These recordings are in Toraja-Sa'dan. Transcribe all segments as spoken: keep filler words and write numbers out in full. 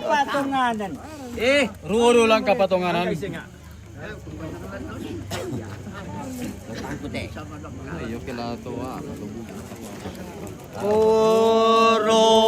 Patunganan. Eh, ruo-ruo lang ka patunganan. Ay, okay lang ito, ah. Oro.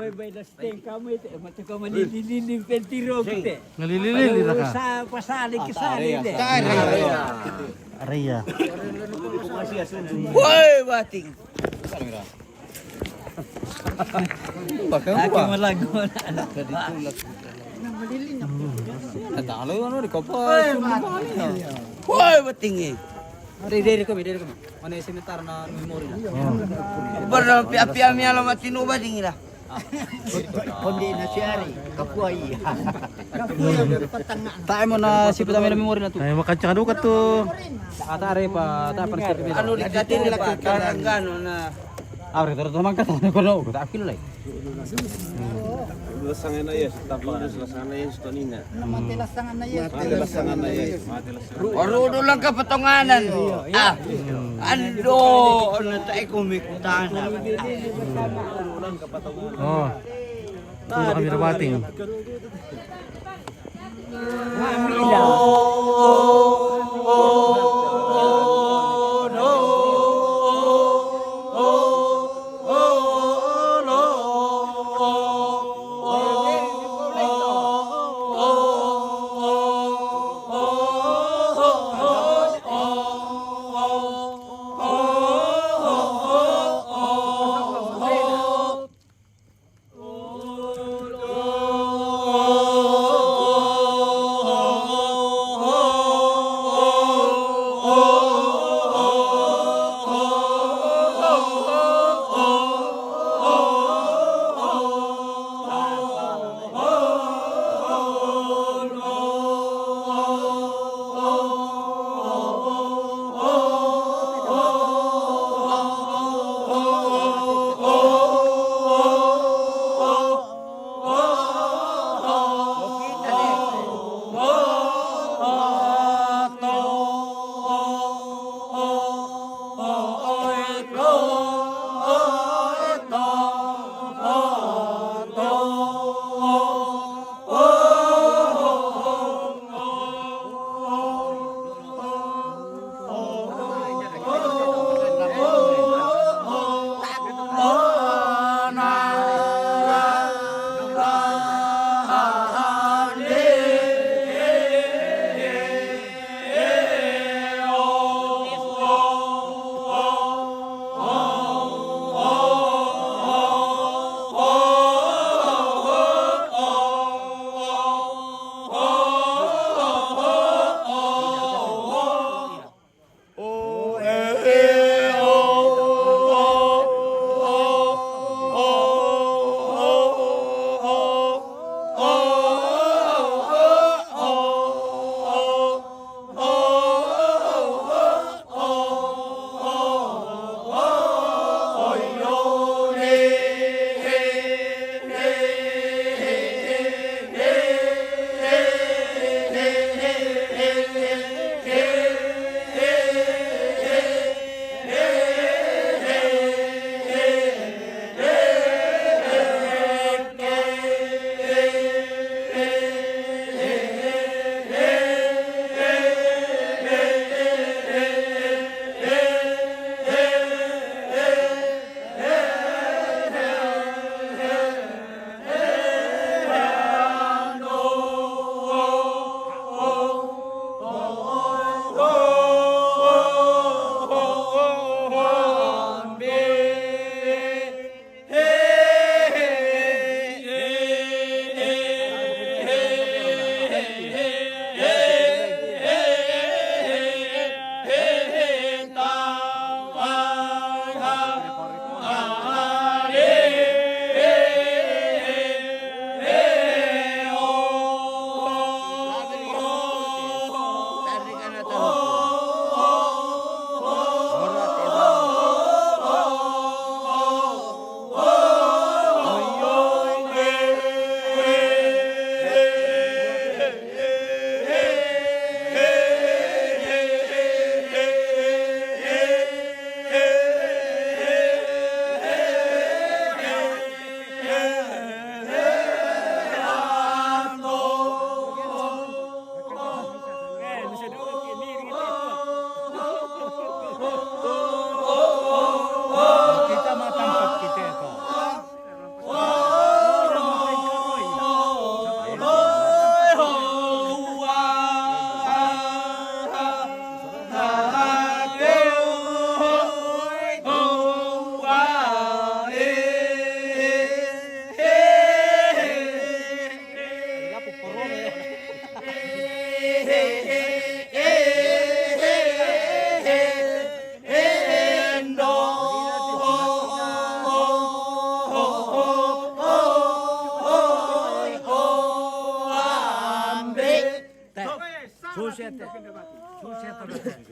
Bai na steng kamu itu, eh, mata kau malili-lili pentirok te. Ngalili-lili na ka. Sa pasali ke sali de. Aria. Woi, bating. Pakai apa? Malago na anak. Natalo, ano, di ko pa. Woi, bating eh. Dari, dari kami, dari kami. Mana sementara na memory na. Baru pia-pia mi alamat tinu bating lah. Kondi na siari, kapuai. Tae mo na sipu tami na memory na tu. Ay, makancang adu ka tu. Ata are pa, ata pa na siari. Anu di katin la pa, karangano na. Are, toro, toro, mangkat, ano, kono, ko ta akil lai. Lasangan na yes, tapa, lasangan na yes, tonina. Mati lasangan na yes, mati lasangan. Orudo lang kapatonganan. Ah, ando, ano tayo kumikutana. Oh, tulo kami na bating.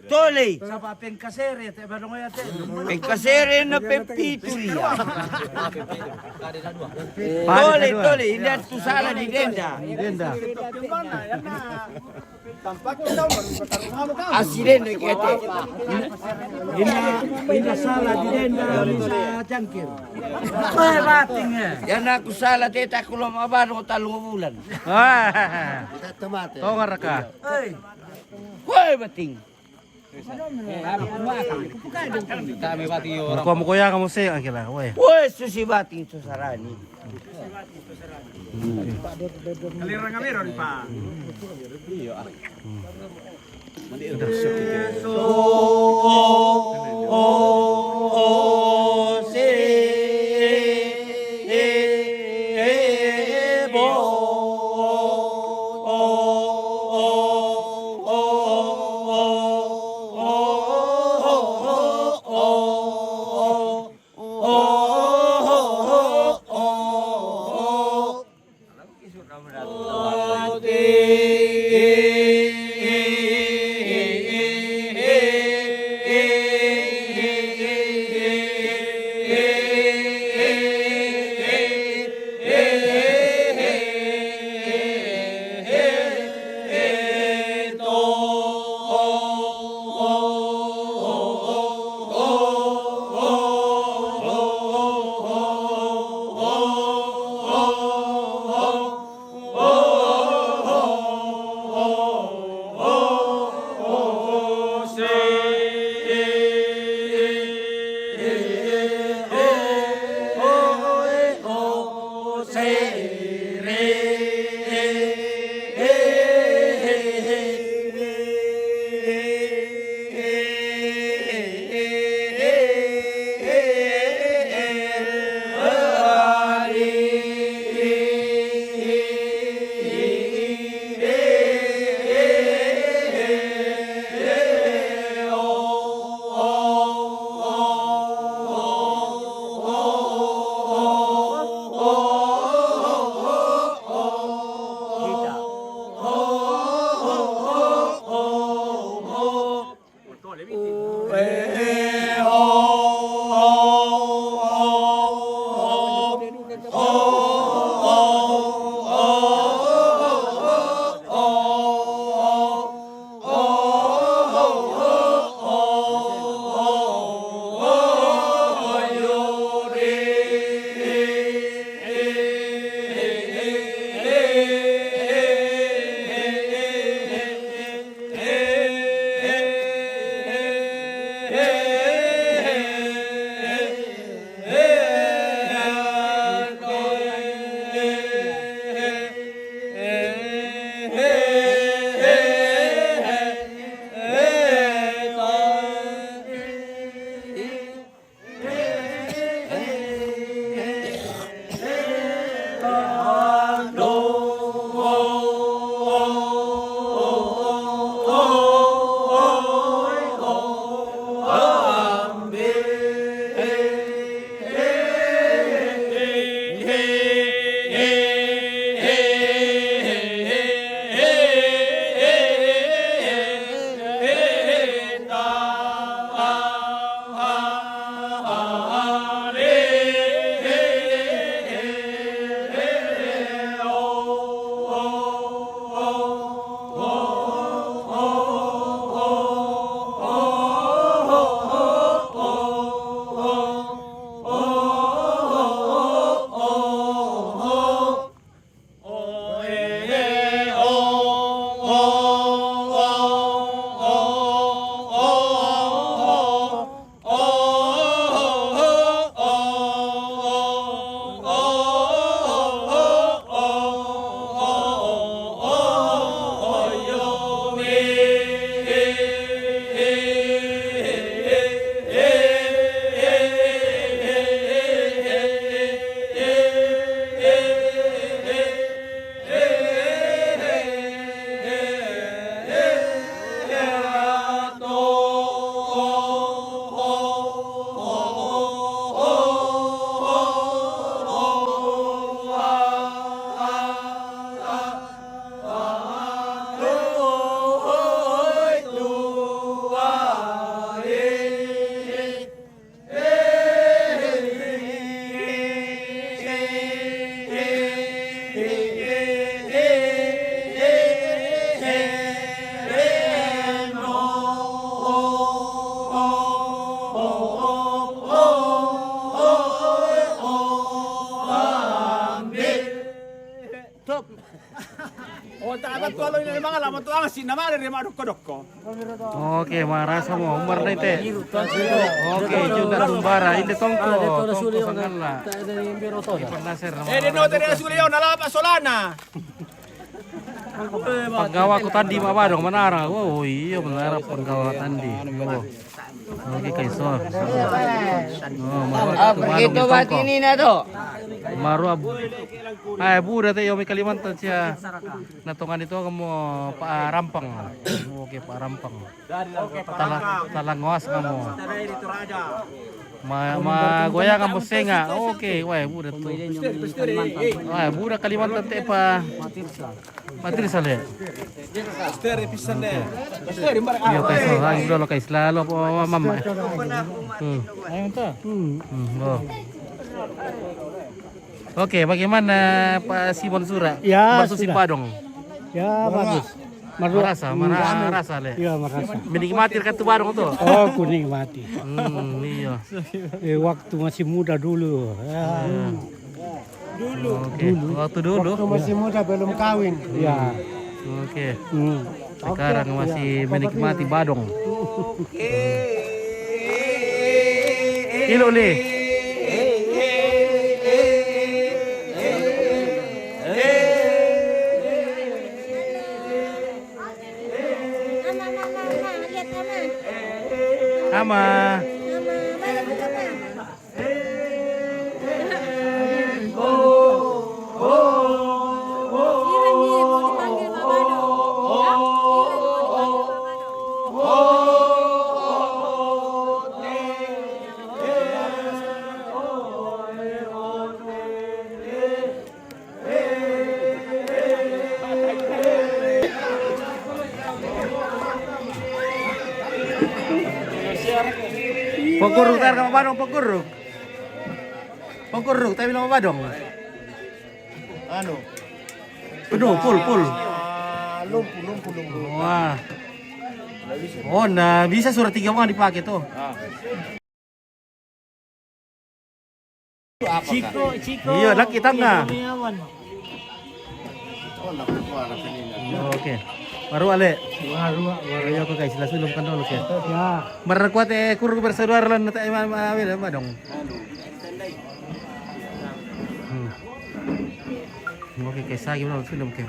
Tole. Sapa pengkasere te, badongo ya te. Pengkasere na pepitulia. Tole, tole, ini tu sala di denda. Denda. Asidenda kete. Ina, ina sala di denda, ina jangkir. Oe, bating, eh. Yana ku sala te, taku lo mabano talu bulan. Tongar ka. Oe, bating. Kami bating yo. Ko mo ko ya kamu se akila, oe. Oe, susi bating susarani. Kalirang kami ron pa. Oh, tak ada tualo ini, memang lama tuang si nama ada dia mak dokko-dokko. Oke, marasa mo, umbar na ite. Oke, junda rumbara, inde tongko, tongko sangalla. Ipan naser. Eh, dia no tadi asuli yo, nalapa solana. Panggawa ko tandi ma badong manara. Oh, iyo, manara panggawa tandi. Oh. Oke, kaiso. Oh, marua Ah, tu begitu badong, bat tongko. Ini na to. Marua. Ay, buda te yo mi Kalimantan siya. Natongan ito kamo pa Rampang. Oke, pa Rampang. Tala-, talangoas kamo. Ma, ma goyang kamo senga. Oke, wah, buda tu. Wah, buda Kalimantan te pa. Matir sale. Iyo, kaiso. Ay, buda lo kais lalo po mama. Hmm. Hmm, oh. Oke, bagaimana Pak Simon Sura? Ya, Bakso sudah. Simpadong. Ya, bagus. Marasa, marasa le. Iya, marasa. Menikmati kan tu badong tu. Oh, ku nikmati. Hmm, iyo. Eh, waktu masih muda dulu. Ya. Iya. Dulu. Oke, dulu. Waktu dulu. Waktu masih muda, belum kawin. Ya. Oke. Hmm. Sekarang masih menikmati badong. Ilo le. Ama. Paguruk tar kama badong, paguruk. Paguruk, tapi lama badong. Anu. Penuh, full, full. Ah, lumpuh, lumpuh, lumpuh. Wah. Oh, nah, bisa surat tiga orang dipakai tuh. Ah. Ciko, Ciko. Iya, laki tangga. Ciko Miawan. Oke. Baru ale. Baru, baru. Ayo, oke, sila sulung kan dulu, oke. Ya. Markuat eh kur bersaudara lan tak emang awil apa dong. Hmm. Oke, kaisa gimana sulung ke?